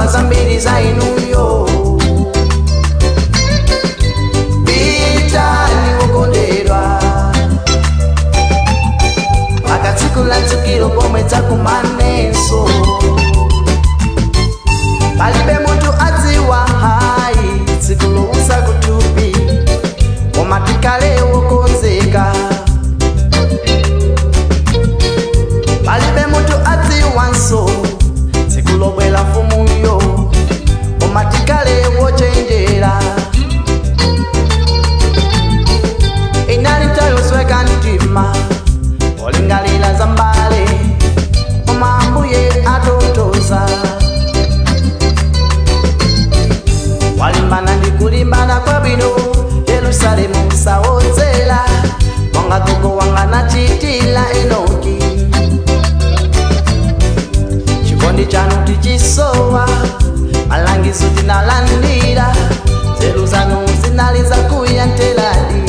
kukamba zambiri za inuyo. Pitani wokondedwa, mpaka tsiku la mtsukiro pomwe dzakumanenso. Palibe munthu adziwa hayi tsiku lousa kutupi, koma tikhale wokonzeka. Palibe munthu adziwanso tsiku lobwera mfumuyo, koma tikhale wochenjera. Inali tayosweka mtima olingalira za mbale, koma Ambuye atotoza. Walimbana ndi kulimbana kwabwino, Yerusalemu sawodzera, monga gogo wanga nachitila Enoki. Chikondi chanu tichisowa, malangizo tinalandira, nzeru zanu zinali zakuya nteladi.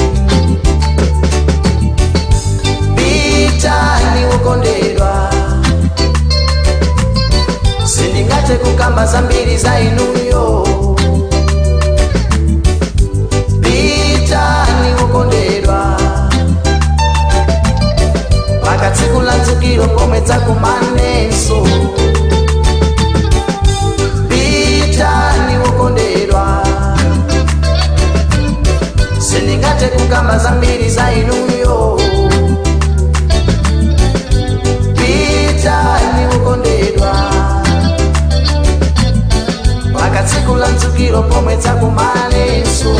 Pitani wokondedwa, sindingathe kukamba zambiri za inuyo. Pitani wokondedwa, mpaka tsiku la mtsukiro pomwe dzakumanenso. Pitani wokondedwa, sindingathe kukamba zambiri za inuyo. Pitani wokondedwa, mpaka tsiku la mtsukiro pomwe dzakumanenso.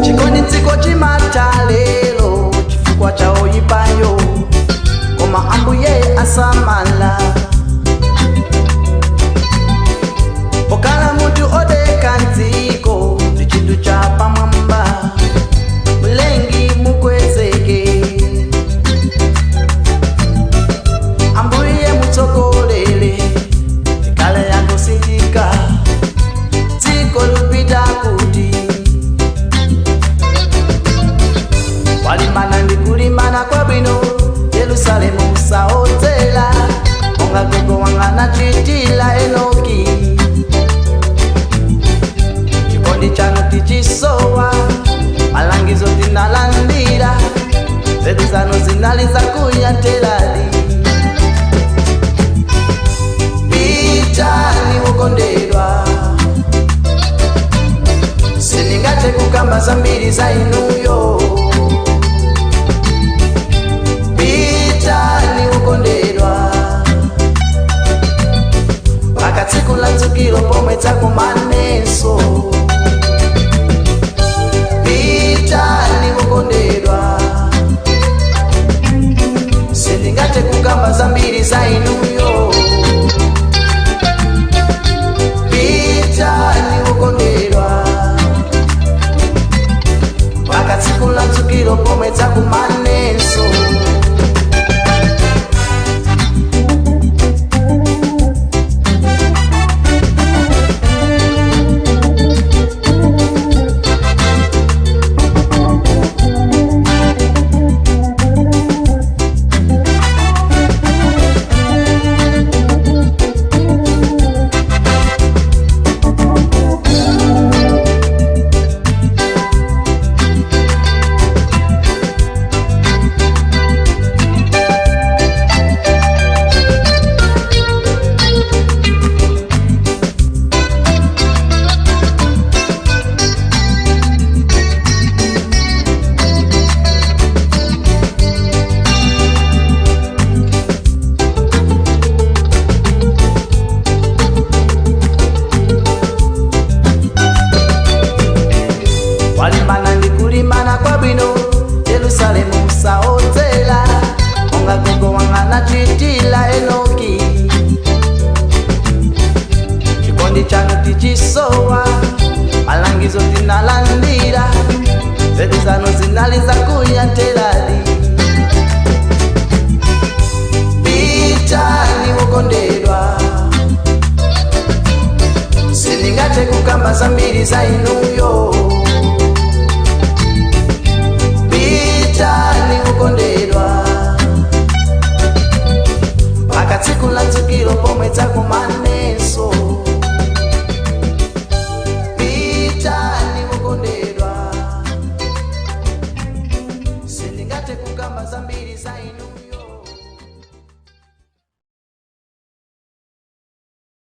Chikondi dziko chimata lero chifukwa cha oyipayo, koma Ambuye asamala. Pokala munthu odeka mdziko ndi chinthu cha pamwamba, mlengi mukwezeke. Ambuye mutsogolere, tikale yangosinthika, dziko lupita kuti. Walimana ndi kulimana kwabwino, Yerusalemu saodzera, monga gogo wanga nachitila Enoki. Chikondi chanu tichisowa, malangizo tinalandira, nzeru zanu zinali zakuya nteladi. Pitani wokondedwa, sindingathe kukamba zambiri za inuyo. Pitani wokondedwa, mpaka tsiku la mtsukiro pomwe dzakumanenso. Pitani wokondedwa, sindingathe kukamba zambiri za inuyo. Pitani wokondedwa, mpaka tsiku la mtsukiro pomwe dzakumanenso. Walimbana ndi kulimbana kwabwino, Yerusalemu saodzera, monga gogo wanga nachitila Enoki. Chikondi chanu tichisowa, malangizo tinalandira, nzeru zanu zinali zakuya nteladi. kukamba zambiri za inuyo. Pitani ukondedwa, mpaka tsiku la mdzukilo pomwe dzakumanenso. Pitani ukondedwa, sindingathe kukamba zambiri za inuyo.